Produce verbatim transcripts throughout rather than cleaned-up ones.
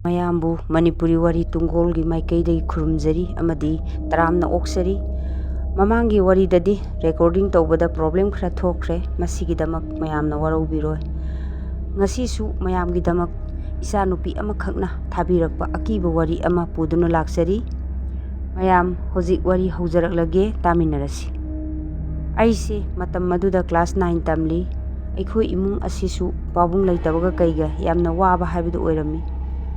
ꯃꯌꯥꯝꯕꯨ ꯃꯅꯤꯄꯨꯔꯤ ꯋꯥꯔꯤ ꯇꯨꯡꯒꯣꯜꯒꯤ ꯃꯥꯏꯀꯩꯗꯒꯤ ꯈꯨꯔꯨꯝꯖꯔꯤ ꯑꯃꯗꯤ ꯇꯔꯥꯝꯅ ꯑꯣꯛꯆꯔꯤ꯫ ꯃꯃꯥꯡꯒꯤ ꯋꯥꯔꯤꯗꯗꯤ recording ꯇꯧꯕꯗ problem ꯈꯔ ꯊꯣꯛꯈ꯭ꯔꯦ, ꯃꯁꯤꯒꯤꯗꯃꯛ ꯃꯌꯥꯝꯅ ꯋꯥꯔꯧꯕꯤꯔꯣꯏ꯫ ꯉꯁꯤꯁꯨ ꯃꯌꯥꯝꯒꯤꯗꯃꯛ ꯏꯆꯥꯅꯨꯄꯤ ꯑꯃꯈꯛꯅ ꯊꯥꯕꯤꯔꯛꯄ ꯑꯀꯤꯕ ꯋꯥꯔꯤ ꯑꯃ ꯄꯨꯗꯨꯅ ꯂꯥꯛꯆꯔꯤ꯫ ꯃꯌꯥꯝ, ꯍꯧꯖꯤꯛ ꯋꯥꯔꯤ ꯍꯧꯖꯔꯛꯂꯒꯦ, ꯇꯥꯃꯤꯟꯅꯔꯁꯤ꯫ ꯑꯩꯁꯦ ꯃꯇꯝ ꯑꯗꯨꯗ class nine ꯇꯝꯂꯤ꯫ ꯑꯩꯈꯣꯏ ꯏꯃꯨꯡ ꯑꯁꯤꯁꯨ ꯄꯥꯕꯨꯡ ꯂꯩꯇꯕꯒ ꯀꯩꯒ ꯌꯥꯝꯅ ꯋꯥꯕ ꯍꯥꯏꯕꯗꯨ ꯑꯣꯏꯔꯝꯃꯤ꯫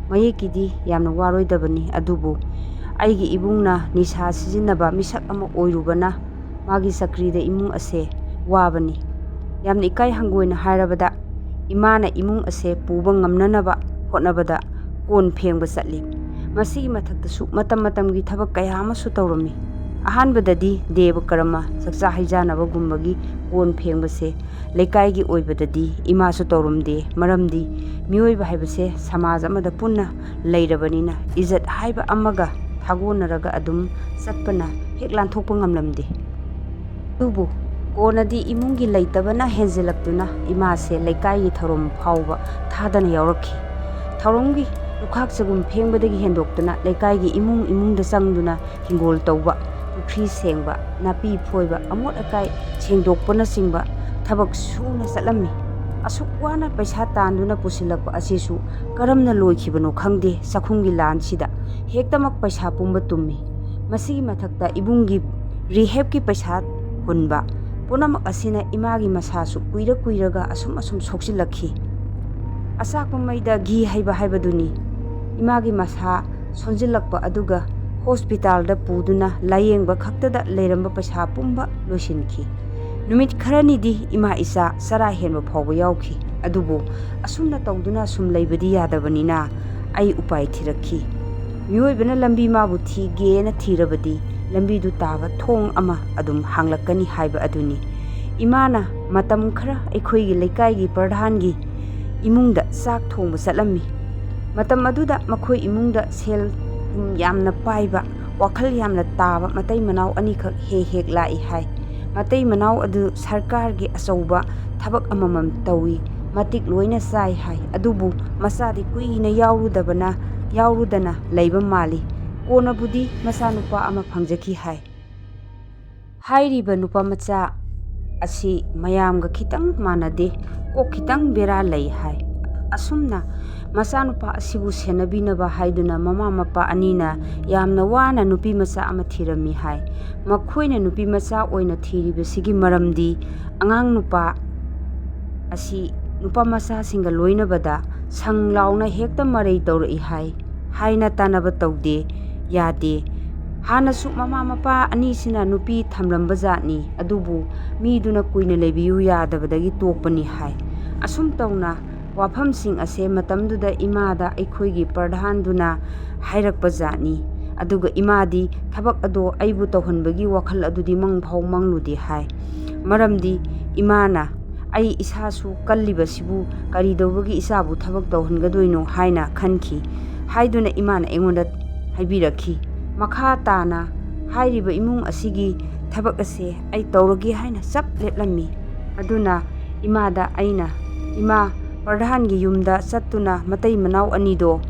ꯃꯌꯦꯛꯀꯤꯗꯤ ꯌꯥꯝꯅ ꯋꯥꯔꯣꯏꯗꯕꯅꯤ, ꯑꯗꯨꯕꯨ ꯑꯩꯒꯤ ꯏꯕꯨꯡꯅ ꯅꯤꯁꯥ ꯁꯤꯖꯤꯟꯅꯕ ꯃꯤꯁꯛ ꯑꯃ ꯑꯣꯏꯔꯨꯕꯅ ꯃꯥꯒꯤ ꯆꯀ꯭ꯔꯤꯗ ꯏꯃꯨꯡ ꯑꯁꯦ ꯋꯥꯕꯅꯤ꯫ ꯌꯥꯝꯅ ꯏꯀꯥꯏ ꯍꯪꯒꯣꯏꯅ ꯍꯥꯏꯔꯕꯗ, ꯏꯃꯥꯅ ꯏꯃꯨꯡ ꯑꯁꯦ ꯄꯨꯕ ꯉꯝꯅꯅꯕ ꯍꯣꯠꯅꯕꯗ ꯀꯣꯟ ꯐꯦꯡꯕ ꯆꯠꯂꯤ꯫ ꯃꯁꯤꯒꯤ ꯃꯊꯛꯇꯁꯨ ꯃꯇꯝ ꯃꯇꯝꯒꯤ ꯊꯕꯛ ꯀꯌꯥ ꯑꯃꯁꯨ ꯇꯧꯔꯝꯃꯤ꯫ ꯑꯍꯥꯟꯕꯗꯗꯤ ꯗꯦꯕ ꯀꯔꯃ, ꯆꯥꯛꯆꯥ ꯍꯩꯖꯥꯅꯕꯒꯨꯝꯕꯒꯤ ꯀꯣꯟ ꯐꯦꯡꯕꯁꯦ ꯂꯩꯀꯥꯏꯒꯤ ꯑꯣꯏꯕꯗꯗꯤ ꯏꯃꯥꯁꯨ ꯇꯧꯔꯝꯗꯦ, ꯃꯔꯝꯗꯤ ꯃꯤꯑꯣꯏꯕ ꯍꯥꯏꯕꯁꯦ ꯁꯃꯥꯖ ꯑꯃꯗ ꯄꯨꯟꯅ ꯂꯩꯔꯕꯅꯤꯅ ꯏꯖꯠ ꯍꯥꯏꯕ ꯑꯃꯒ ꯊꯥꯒꯣꯟꯅꯔꯒ ꯑꯗꯨꯝ ꯆꯠꯄꯅ ꯍꯦꯛ ꯂꯥꯟꯊꯣꯛꯄ ꯉꯝꯂꯝꯗꯦ꯫ ꯑꯗꯨꯕꯨ ꯀꯣꯟꯅꯗꯤ ꯏꯃꯨꯡꯒꯤ ꯂꯩꯇꯕꯅ ꯍꯦꯟꯖꯤꯜꯂꯛꯇꯨꯅ ꯏꯃꯥꯁꯦ ꯂꯩꯀꯥꯏꯒꯤ ꯊꯧꯔꯝ ꯐꯥꯎꯕ ꯊꯥꯗꯅ ꯌꯥꯎꯔꯛꯈꯤ꯫ ꯊꯧꯔꯝꯒꯤ ꯂꯨꯈꯥꯛ ꯆꯒꯨꯝ ꯐꯦꯡꯕꯗꯒꯤ ꯍꯦꯟꯗꯣꯛꯇꯨꯅ ꯂꯩꯀꯥꯏꯒꯤ ꯏꯃꯨꯡ ꯏꯃꯨꯡꯗ ꯆꯪꯗꯨꯅ ꯍꯤꯡꯒꯣꯜ ꯇꯧꯕ, ꯄꯨꯈ꯭ꯔꯤ ꯁꯦꯡꯕ, ꯅꯥꯄꯤ ꯐꯣꯏꯕ, ꯑꯃꯣꯠ ꯑꯀꯥꯏ ꯁꯦꯡꯗꯣꯛꯄꯅꯆꯤꯡꯕ ꯊꯕꯛ ꯁꯨꯅ ꯆꯠꯂꯝꯃꯤ꯫ ꯑꯁꯨꯛ ꯋꯥꯅ ꯄꯩꯁꯥ ꯇꯥꯟꯗꯨꯅ ꯄꯨꯁꯤꯜꯂꯛꯄ ꯑꯁꯤꯁꯨ ꯀꯔꯝꯅ ꯂꯣꯏꯈꯤꯕꯅꯣ ꯈꯪꯗꯦ, ꯆꯥꯛꯈꯨꯝꯒꯤ ꯂꯥꯟꯁꯤꯗ ꯍꯦꯛꯇꯃꯛ ꯄꯩꯁꯥ ꯄꯨꯝꯕ ꯇꯨꯝꯃꯤ꯫ ꯃꯁꯤꯒꯤ ꯃꯊꯛꯇ ꯏꯕꯨꯡꯒꯤ rehabꯀꯤ ꯄꯩꯁꯥ ꯍꯨꯟꯕ, ꯄꯨꯝꯅꯃꯛ ꯑꯁꯤꯅ ꯏꯃꯥꯒꯤ ꯃꯁꯥꯁꯨ ꯀꯨꯏꯔ ꯀꯨꯏꯔꯒ ꯑꯁꯨꯝ ꯑꯁꯨꯝ ꯁꯣꯛꯆꯤꯜꯂꯛꯈꯤ꯫ ꯑꯆꯥꯛꯄ ꯃꯩꯗ ꯘꯤ ꯍꯩꯕ ꯍꯥꯏꯕꯗꯨꯅꯤ꯫ ꯏꯃꯥꯒꯤ ꯃꯁꯥ ꯁꯣꯟꯖꯤꯜꯂꯛꯄ ꯑꯗꯨꯒ ꯍꯣꯁꯄꯤꯇꯥꯜꯗ ꯄꯨꯗꯨꯅ ꯂꯥꯌꯦꯡꯕ ꯈꯛꯇꯗ ꯂꯩꯔꯝꯕ ꯄꯩꯁꯥ ꯄꯨꯝꯕ ꯂꯣꯏꯁꯤꯟꯈꯤ꯫ ꯅꯨꯃꯤꯠ ꯈꯔꯅꯤꯗꯤ ꯏꯃꯥ ꯏꯆꯥ ꯆꯔꯥ ꯍꯦꯟꯕ ꯐꯥꯎꯕ ꯌꯥꯎꯈꯤ꯫ ꯑꯗꯨꯕꯨ ꯑꯁꯨꯝꯅ ꯇꯧꯗꯨꯅ ꯁꯨꯝ ꯂꯩꯕꯗꯤ ꯌꯥꯗꯕꯅꯤꯅ ꯑꯩ ꯎꯄꯥꯏ ꯊꯤꯔꯛꯈꯤ꯫ ꯃꯤꯑꯣꯏꯕꯅ ꯂꯝꯕꯤ ꯃꯥꯕꯨ ꯊꯤꯒꯦꯅ ꯊꯤꯔꯕꯗꯤ ꯂꯝꯕꯤꯗꯨ ꯇꯥꯕ ꯊꯣꯡ ꯑꯃ ꯑꯗꯨꯝ ꯍꯥꯡꯂꯛꯀꯅꯤ ꯍꯥꯏꯕ ꯑꯗꯨꯅꯤ꯫ ꯏꯃꯥꯅ ꯃꯇꯝ ꯈꯔ ꯑꯩꯈꯣꯏꯒꯤ ꯂꯩꯀꯥꯏꯒꯤ ꯄ꯭ꯔꯙꯥꯟꯒꯤ ꯏꯃꯨꯡꯗ ꯆꯥꯛ ꯊꯣꯡꯕ ꯆꯠꯂꯝꯃꯤ꯫ ꯃꯇꯝ ꯑꯗꯨꯗ ꯃꯈꯣꯏ ꯏꯃꯨꯡꯗ ꯁꯦꯜ ꯊꯨꯝ ꯌꯥꯝꯅ ꯄꯥꯏꯕ, ꯋꯥꯈꯜ ꯌꯥꯝꯅ ꯇꯥꯕ ꯃꯇꯩ ꯃꯅꯥꯎ ꯑꯅꯤꯈꯛ ꯍꯦꯛ ꯍꯦꯛ ꯂꯥꯛꯏ ꯍꯥꯏ꯫ ꯃꯇꯩ ꯃꯅꯥꯎ ꯑꯗꯨ ꯁꯔꯀꯥꯔꯒꯤ ꯑꯆꯧꯕ ꯊꯕꯛ ꯑꯃꯃꯝ ꯇꯧꯏ꯫ ꯃꯇꯤꯛ ꯂꯣꯏꯅ ꯆꯥꯏ ꯍꯥꯏ꯫ ꯑꯗꯨꯕꯨ ꯃꯆꯥꯗꯤ ꯀꯨꯏꯅ ꯌꯥꯎꯔꯨꯗꯕꯅ, ꯌꯥꯎꯔꯨꯗꯅ ꯂꯩꯕ ꯃꯥꯜꯂꯤ꯫ ꯀꯣꯟꯅꯕꯨꯗꯤ ꯃꯆꯥꯅꯨꯄꯥ ꯑꯃ ꯐꯪꯖꯈꯤ ꯍꯥꯏ꯫ ꯍꯥꯏꯔꯤꯕ ꯅꯨꯄꯥ ꯃꯆꯥ ꯑꯁꯤ ꯃꯌꯥꯝꯒ ꯈꯤꯇꯪ ꯃꯥꯟꯅꯗꯦ, ꯀꯣꯛ ꯈꯤꯇꯪ ꯕꯦꯔꯥ ꯂꯩ ꯍꯥꯏ꯫ ꯑꯁꯨꯝꯅ ꯃꯆꯥꯅꯨꯄꯥ ꯑꯁꯤꯕꯨ ꯁꯦꯟꯅꯕꯤꯅꯕ ꯍꯥꯏꯗꯨꯅ ꯃꯃꯥ ꯃꯄꯥ ꯑꯅꯤꯅ ꯌꯥꯝꯅ ꯋꯥꯅ ꯅꯨꯄꯤ ꯃꯆꯥ ꯑꯃ ꯊꯤꯔꯝꯃꯤ ꯍꯥꯏ꯫ ꯃꯈꯣꯏꯅ ꯅꯨꯄꯤ ꯃꯆꯥ ꯑꯣꯏꯅ ꯊꯤꯔꯤꯕꯁꯤꯒꯤ ꯃꯔꯝꯗꯤ ꯑꯉꯥꯡ ꯅꯨꯄꯥ ꯑꯁꯤ ꯅꯨꯄꯥ ꯃꯆꯥꯁꯤꯡꯒ ꯂꯣꯏꯅꯕꯗ ꯁꯪ ꯂꯥꯎꯅ ꯍꯦꯛꯇ ꯃꯔꯩ ꯇꯧꯔꯛꯏ ꯍꯥꯏ꯫ ꯍꯥꯏꯅ ꯇꯥꯟꯅꯕ ꯇꯧꯗꯦ, ꯌꯥꯗꯦ꯫ ꯍꯥꯟꯅꯁꯨ ꯃꯃꯥ ꯃꯄꯥ ꯑꯅꯤꯁꯤꯅ ꯅꯨꯄꯤ ꯊꯝꯂꯝꯕ ꯖꯥꯠꯅꯤ, ꯑꯗꯨꯕꯨ ꯃꯤꯗꯨꯅ ꯀꯨꯏꯅ ꯂꯩꯕꯤꯌꯨ ꯌꯥꯗꯕꯗꯒꯤ ꯇꯣꯛꯄꯅꯤ ꯍꯥꯏ꯫ ꯑꯁꯨꯝ ꯇꯧꯅ ꯋꯥꯐꯝꯁꯤꯡ ꯑꯁꯦ ꯃꯇꯝꯗꯨꯗ ꯏꯃꯥꯗ ꯑꯩꯈꯣꯏꯒꯤ ꯄ꯭ꯔꯙꯥꯟꯗꯨꯅ ꯍꯥꯏꯔꯛꯄ ꯖꯥꯠꯅꯤ꯫ ꯑꯗꯨꯒ ꯏꯃꯥꯗꯤ ꯊꯕꯛ ꯑꯗꯣ ꯑꯩꯕꯨ ꯇꯧꯍꯟꯕꯒꯤ ꯋꯥꯈꯜ ꯑꯗꯨꯗꯤ ꯃꯪ ꯐꯥꯎ ꯃꯪꯂꯨꯗꯦ ꯍꯥꯏ꯫ ꯃꯔꯝꯗꯤ ꯏꯃꯥꯅ ꯑꯩ ꯏꯁꯥꯁꯨ ꯀꯜꯂꯤꯕꯁꯤꯕꯨ ꯀꯔꯤꯗꯧꯕꯒꯤ ꯏꯆꯥꯕꯨ ꯊꯕꯛ ꯇꯧꯍꯟꯒꯗꯣꯏꯅꯣ ꯍꯥꯏꯅ ꯈꯟꯈꯤ ꯍꯥꯏꯗꯨꯅ ꯏꯃꯥꯅ ꯑꯩꯉꯣꯟꯗ ꯍꯥꯏꯕꯤꯔꯛꯈꯤ꯫ ꯃꯈꯥ ꯇꯥꯅ ꯍꯥꯏꯔꯤꯕ ꯏꯃꯨꯡ ꯑꯁꯤꯒꯤ ꯊꯕꯛ ꯑꯁꯦ ꯑꯩ ꯇꯧꯔꯒꯦ ꯍꯥꯏꯅ ꯆꯞ ꯂꯦꯞꯂꯝꯃꯤ꯫ ꯑꯗꯨꯅ ꯏꯃꯥꯗ ꯑꯩꯅ, "ꯏꯃꯥ, ꯄ꯭ꯔꯙꯥꯟꯒꯤ ꯌꯨꯝꯗ ꯆꯠꯇꯨꯅ ꯃꯇꯩ ꯃꯅꯥꯎ ꯑꯅꯤꯗꯣ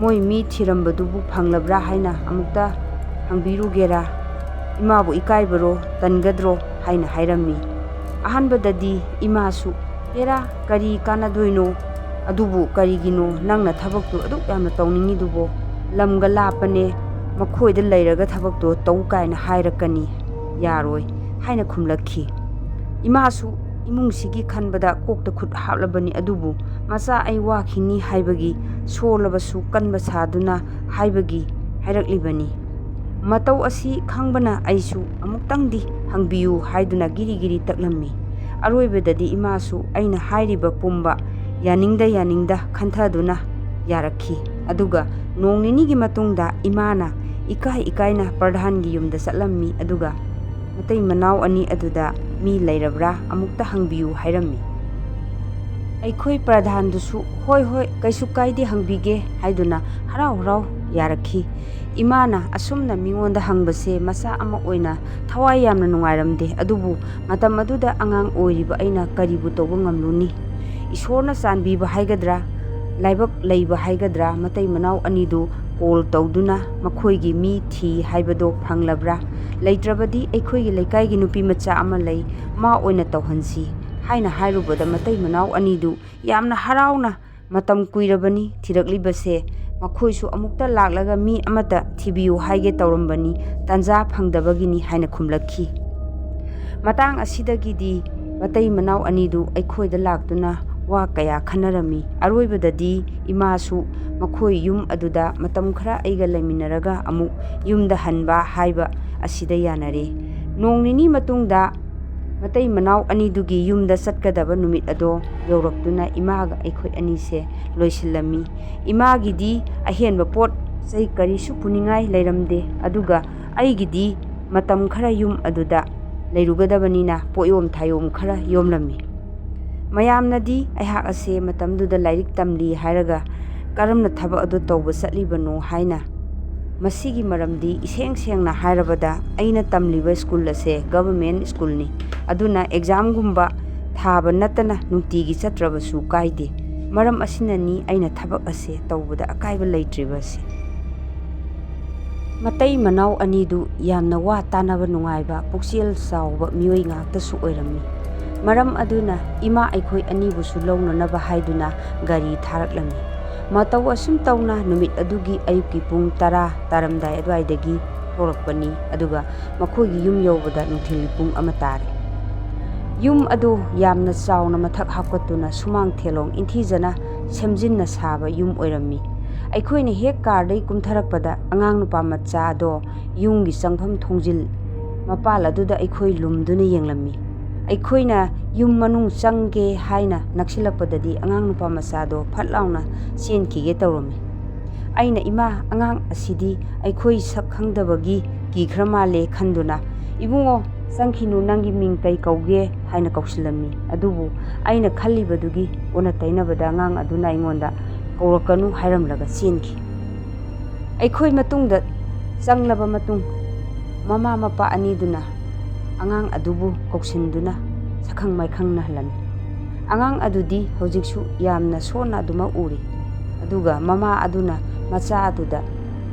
ꯃꯣꯏ ꯃꯤ ꯊꯤꯔꯝꯕꯗꯨꯕꯨ ꯐꯪꯂꯕ꯭ꯔꯥ ꯍꯥꯏꯅ ꯑꯃꯨꯛꯇ ꯍꯪꯕꯤꯔꯨꯒꯦꯔꯥ? ꯏꯃꯥꯕꯨ ꯏꯀꯥꯏꯕꯔꯣ, ꯇꯟꯒꯗ꯭ꯔꯣ?" ꯍꯥꯏꯅ ꯍꯥꯏꯔꯝꯃꯤ꯫ ꯑꯍꯥꯟꯕꯗꯗꯤ ꯏꯃꯥꯁꯨ, "ꯍꯦꯔꯥ, ꯀꯔꯤ ꯀꯥꯟꯅꯗꯣꯏꯅꯣ? ꯑꯗꯨꯕꯨ ꯀꯔꯤꯒꯤꯅꯣ ꯅꯪꯅ ꯊꯕꯛꯇꯨ ꯑꯗꯨꯛ ꯌꯥꯝꯅ ꯇꯧꯅꯤꯡꯉꯤꯗꯨꯕꯣ? ꯂꯝꯒ ꯂꯥꯞꯄꯅꯦ, ꯃꯈꯣꯏꯗ ꯂꯩꯔꯒ ꯊꯕꯛꯇꯣ ꯇꯧ ꯀꯥꯏꯅ ꯍꯥꯏꯔꯛꯀꯅꯤ꯫ ꯌꯥꯔꯣꯏ" ꯍꯥꯏꯅ ꯈꯨꯝꯂꯛꯈꯤ꯫ ꯏꯃꯥꯁꯨ ꯏꯃꯨꯡꯁꯤꯒꯤ ꯈꯟꯕꯗ ꯀꯣꯛꯇ ꯈꯨꯠ ꯍꯥꯞꯂꯕꯅꯤ, ꯑꯗꯨꯕꯨ ꯃꯆꯥ ꯑꯩ ꯋꯥꯈꯤꯅꯤ ꯍꯥꯏꯕꯒꯤ ꯁꯣꯜꯂꯕꯁꯨ ꯀꯟꯕ ꯁꯥꯗꯨꯅ ꯍꯥꯏꯕꯒꯤ ꯍꯥꯏꯔꯛꯂꯤꯕꯅꯤ꯫ ꯃꯇꯧ ꯑꯁꯤ ꯈꯪꯕꯅ ꯑꯩꯁꯨ ꯑꯃꯨꯛꯇꯪꯗꯤ ꯍꯪꯕꯤꯌꯨ ꯍꯥꯏꯗꯨꯅ ꯒꯤꯔꯤ ꯒꯤꯔꯤ ꯇꯛꯂꯝꯃꯤ꯫ ꯑꯔꯣꯏꯕꯗꯗꯤ ꯏꯃꯥꯁꯨ ꯑꯩꯅ ꯍꯥꯏꯔꯤꯕ ꯄꯨꯝꯕ ꯌꯥꯅꯤꯡꯗ ꯌꯥꯅꯤꯡꯗ ꯈꯟꯊꯗꯨꯅ ꯌꯥꯔꯛꯈꯤ꯫ ꯑꯗꯨꯒ ꯅꯣꯡ ꯅꯤꯅꯤꯒꯤ ꯃꯇꯨꯡꯗ ꯏꯃꯥꯅ ꯏꯀꯥꯏ ꯏꯀꯥꯏꯅ ꯄ꯭ꯔꯙꯥꯟꯒꯤ ꯌꯨꯝꯗ ꯆꯠꯂꯝꯃꯤ, ꯑꯗꯨꯒ ꯃꯇꯩ ꯃꯅꯥꯎ ꯑꯅꯤ ꯑꯗꯨꯗ ꯃꯤ ꯂꯩꯔꯕ꯭ꯔꯥ ꯑꯃꯨꯛꯇ ꯍꯪꯕꯤꯌꯨ ꯍꯥꯏꯔꯝꯃꯤ꯫ ꯑꯩꯈꯣꯏ ꯄ꯭ꯔꯙꯥꯟꯗꯨꯁꯨ "ꯍꯣꯏ, ꯍꯣꯏ, ꯀꯩꯁꯨ ꯀꯥꯏꯗꯦ, ꯍꯪꯕꯤꯒꯦ" ꯍꯥꯏꯗꯨꯅ ꯍꯔꯥꯎ ꯍꯔꯥꯎ ꯌꯥꯔꯛꯈꯤ꯫ ꯏꯃꯥꯅ ꯑꯁꯨꯝꯅ ꯃꯤꯉꯣꯟꯗ ꯍꯪꯕꯁꯦ ꯃꯆꯥ ꯑꯃ ꯑꯣꯏꯅ ꯊꯋꯥꯏ ꯌꯥꯝꯅ ꯅꯨꯡꯉꯥꯏꯔꯝꯗꯦ, ꯑꯗꯨꯕꯨ ꯃꯇꯝ ꯑꯗꯨꯗ ꯑꯉꯥꯡ ꯑꯣꯏꯔꯤꯕ ꯑꯩꯅ ꯀꯔꯤꯕꯨ ꯇꯧꯕ ꯉꯝꯂꯨꯅꯤ? ꯏꯁꯣꯔꯅ ꯆꯥꯟꯕꯤꯕ ꯍꯥꯏꯒꯗ꯭ꯔꯥ, ꯂꯥꯏꯕꯛ ꯂꯩꯕ ꯍꯥꯏꯒꯗ꯭ꯔꯥ, ꯃꯇꯩ ꯃꯅꯥꯎ ꯑꯅꯤꯗꯨ ꯀꯣꯜ ꯇꯧꯗꯨꯅ ꯃꯈꯣꯏꯒꯤ ꯃꯤ ꯊꯤ ꯍꯥꯏꯕꯗꯣ ꯐꯪꯂꯕ꯭ꯔꯥ? ꯂꯩꯇ꯭ꯔꯕꯗꯤ ꯑꯩꯈꯣꯏꯒꯤ ꯂꯩꯀꯥꯏꯒꯤ ꯅꯨꯄꯤ ꯃꯆꯥ ꯑꯃ ꯂꯩ, ꯃꯥ ꯑꯣꯏꯅ ꯇꯧꯍꯟꯁꯤ ꯍꯥꯏꯅ ꯍꯥꯏꯔꯨꯕꯗ ꯃꯇꯩ ꯃꯅꯥꯎ ꯑꯅꯤꯗꯨ ꯌꯥꯝꯅ ꯍꯔꯥꯎꯅ ꯃꯇꯝ ꯀꯨꯏꯔꯕꯅꯤ ꯊꯤꯔꯛꯂꯤꯕꯁꯦ, ꯃꯈꯣꯏꯁꯨ ꯑꯃꯨꯛꯇ ꯂꯥꯛꯂꯒ ꯃꯤ ꯑꯃꯠꯇ ꯊꯤꯕꯤꯌꯨ ꯍꯥꯏꯒꯦ ꯇꯧꯔꯝꯕꯅꯤ, ꯇꯥꯟꯖꯥ ꯐꯪꯗꯕꯒꯤꯅꯤ ꯍꯥꯏꯅ ꯈꯨꯝꯂꯛꯈꯤ꯫ ꯃꯇꯥꯡ ꯑꯁꯤꯗꯒꯤꯗꯤ ꯃꯇꯩ ꯃꯅꯥꯎ ꯑꯅꯤꯗꯨ ꯑꯩꯈꯣꯏꯗ ꯂꯥꯛꯇꯨꯅ ꯋꯥ ꯀꯌꯥ ꯈꯟꯅꯔꯝꯃꯤ꯫ ꯑꯔꯣꯏꯕꯗꯗꯤ ꯏꯃꯥꯁꯨ ꯃꯈꯣꯏ ꯌꯨꯝ ꯑꯗꯨꯗ ꯃꯇꯝ ꯈꯔ ꯑꯩꯒ ꯂꯩꯃꯤꯟꯅꯔꯒ ꯑꯃꯨꯛ ꯌꯨꯝꯗ ꯍꯟꯕ ꯍꯥꯏꯕ ꯑꯁꯤꯗ ꯌꯥꯅꯔꯦ꯫ ꯅꯣꯡ ꯅꯤꯅꯤ ꯃꯇꯨꯡꯗ ꯃꯇꯩ ꯃꯅꯥꯎ ꯑꯅꯤꯗꯨꯒꯤ ꯌꯨꯝꯗ ꯆꯠꯀꯗꯕ ꯅꯨꯃꯤꯠ ꯑꯗꯣ ꯌꯧꯔꯛꯇꯨꯅ ꯏꯃꯥꯒ ꯑꯩꯈꯣꯏ ꯑꯅꯤꯁꯦ ꯂꯣꯏꯁꯤꯜꯂꯝꯃꯤ꯫ ꯏꯃꯥꯒꯤꯗꯤ ꯑꯍꯦꯟꯕ ꯄꯣꯠ ꯆꯩ ꯀꯔꯤꯁꯨ ꯄꯨꯅꯤꯡꯉꯥꯏ ꯂꯩꯔꯝꯗꯦ, ꯑꯗꯨꯒ ꯑꯩꯒꯤꯗꯤ ꯃꯇꯝ ꯈꯔ ꯌꯨꯝ ꯑꯗꯨꯗ ꯂꯩꯔꯨꯒꯗꯕꯅꯤꯅ ꯄꯣꯠꯌꯣꯝ ꯊꯥꯌꯣꯝ ꯈꯔ ꯌꯣꯝꯂꯝꯃꯤ꯫ ꯃꯌꯥꯝꯅꯗꯤ ꯑꯩꯍꯥꯛ ꯑꯁꯦ ꯃꯇꯝꯗꯨꯗ ꯂꯥꯏꯔꯤꯛ ꯇꯝꯂꯤ ꯍꯥꯏꯔꯒ ꯀꯔꯝꯅ ꯊꯕꯛ ꯑꯗꯨ ꯇꯧꯕ ꯆꯠꯂꯤꯕꯅꯣ ꯍꯥꯏꯅ꯫ ꯃꯁꯤꯒꯤ ꯃꯔꯝꯗꯤ ꯏꯁꯦꯡ ꯁꯦꯡꯅ ꯍꯥꯏꯔꯕꯗ ꯑꯩꯅ ꯇꯝꯂꯤꯕ ꯁ꯭ꯀꯨꯜ ꯑꯁꯦ ꯒꯚꯔꯟꯃꯦꯟꯠ ꯁ꯭ꯀꯨꯜꯅꯤ꯫ ꯑꯗꯨꯅ ꯑꯦꯛꯖꯥꯝꯒꯨꯝꯕ ꯊꯥꯕ ꯅꯠꯇꯅ ꯅꯨꯡꯇꯤꯒꯤ ꯆꯠꯇ꯭ꯔꯕꯁꯨ ꯀꯥꯏꯗꯦ꯫ ꯃꯔꯝ ꯑꯁꯤꯅꯅꯤ ꯑꯩꯅ ꯊꯕꯛ ꯑꯁꯦ ꯇꯧꯕꯗ ꯑꯀꯥꯏꯕ ꯂꯩꯇ꯭ꯔꯤꯕ ꯑꯁꯤ꯫ ꯃꯇꯩ ꯃꯅꯥꯎ ꯑꯅꯤꯗꯨ ꯌꯥꯝꯅ ꯋꯥ ꯇꯥꯅꯕ ꯅꯨꯡꯉꯥꯏꯕ, ꯄꯨꯛꯆꯦꯜ ꯆꯥꯎꯕ ꯃꯤꯑꯣꯏ ꯉꯥꯛꯇꯁꯨ ꯑꯣꯏꯔꯝꯃꯤ꯫ ꯃꯔꯝ ꯑꯗꯨꯅ ꯏꯃꯥ ꯑꯩꯈꯣꯏ ꯑꯅꯤꯕꯨꯁꯨ ꯂꯧꯅꯅꯕ ꯍꯥꯏꯗꯨꯅ ꯒꯥꯔꯤ ꯊꯥꯔꯛꯂꯝꯃꯤ꯫ ꯃꯇꯧ ꯑꯁꯨꯝ ꯇꯧꯅ ꯅꯨꯃꯤꯠ ꯑꯗꯨꯒꯤ ꯑꯌꯨꯛꯀꯤ ꯄꯨꯡ ꯇꯔꯥ ꯇꯥꯔꯝꯗꯥꯏ ꯑꯗꯨꯋꯥꯏꯗꯒꯤ ꯊꯣꯛꯂꯛꯄꯅꯤ, ꯑꯗꯨꯒ ꯃꯈꯣꯏꯒꯤ ꯌꯨꯝ ꯌꯧꯕꯗ ꯅꯨꯡꯊꯤꯜꯒꯤ ꯄꯨꯡ ꯑꯃ ꯇꯥꯔꯦ꯫ ꯌꯨꯝ ꯑꯗꯨ ꯌꯥꯝꯅ ꯆꯥꯎꯅ ꯃꯊꯛ ꯍꯥꯞꯀꯠꯇꯨꯅ ꯁꯨꯃꯥꯡ ꯊꯦꯂꯣꯡ ꯏꯟꯊꯤꯖꯅ ꯁꯦꯝꯖꯤꯟꯅ ꯁꯥꯕ ꯌꯨꯝ ꯑꯣꯏꯔꯝꯃꯤ꯫ ꯑꯩꯈꯣꯏꯅ ꯍꯦꯛ ꯀꯥꯔꯗꯩ ꯀꯨꯝꯊꯔꯛꯄꯗ ꯑꯉꯥꯡ ꯅꯨꯄꯥ ꯃꯆꯥ ꯑꯗꯣ ꯌꯨꯝꯒꯤ ꯆꯪꯐꯝ ꯊꯣꯡꯖꯤꯜ ꯃꯄꯥꯜ ꯑꯗꯨꯗ ꯑꯩꯈꯣꯏ ꯂꯨꯝꯗꯨꯅ ꯌꯦꯡꯂꯝꯃꯤ꯫ ꯑꯩꯈꯣꯏꯅ ꯌꯨꯝ ꯃꯅꯨꯡ ꯆꯪꯒꯦ ꯍꯥꯏꯅ ꯅꯛꯁꯤꯜꯂꯛꯄꯗꯗꯤ ꯑꯉꯥꯡ ꯅꯨꯄꯥ ꯃꯆꯥꯗꯣ ꯐꯠ ꯂꯥꯎꯅ ꯆꯦꯟꯈꯤꯒꯦ ꯇꯧꯔꯝꯃꯤ꯫ ꯑꯩꯅ, "ꯏꯃꯥ, ꯑꯉꯥꯡ ꯑꯁꯤꯗꯤ ꯑꯩꯈꯣꯏ ꯁꯛ ꯈꯪꯗꯕꯒꯤ ꯀꯤꯈ꯭ꯔ ꯃꯥꯜꯂꯦ" ꯈꯟꯗꯨꯅ, "ꯏꯕꯨꯡꯉꯣ, ꯆꯪꯈꯤꯅꯨ, ꯅꯪꯒꯤ ꯃꯤꯡ ꯀꯩ ꯀꯧꯒꯦ?" ꯍꯥꯏꯅ ꯀꯧꯁꯤꯜꯂꯝꯃꯤ꯫ ꯑꯗꯨꯕꯨ ꯑꯩꯅ ꯈꯜꯂꯤꯕꯗꯨꯒꯤ ꯑꯣꯟꯅ ꯇꯩꯅꯕꯗ ꯑꯉꯥꯡ ꯑꯗꯨꯅ ꯑꯩꯉꯣꯟꯗ "ꯀꯧꯔꯛꯀꯅꯨ" ꯍꯥꯏꯔꯝꯂꯒ ꯆꯦꯟꯈꯤ꯫ ꯑꯩꯈꯣꯏ ꯃꯇꯨꯡꯗ ꯆꯪꯂꯕ ꯃꯇꯨꯡ, ꯃꯃꯥ ꯃꯄꯥ ꯑꯅꯤꯗꯨꯅ ꯑꯉꯥꯡ ꯑꯗꯨꯕꯨ ꯀꯧꯁꯤꯟꯗꯨꯅ ꯁꯛꯈꯪ ꯃꯥꯏꯈꯪꯅꯍꯜꯂꯝꯃꯤ꯫ ꯑꯉꯥꯡ ꯑꯗꯨꯗꯤ ꯍꯧꯖꯤꯛꯁꯨ ꯌꯥꯝꯅ ꯁꯣꯟꯅ ꯑꯗꯨꯃꯛ ꯎꯔꯤ꯫ ꯑꯗꯨꯒ ꯃꯃꯥ ꯑꯗꯨꯅ ꯃꯆꯥ ꯑꯗꯨꯗ,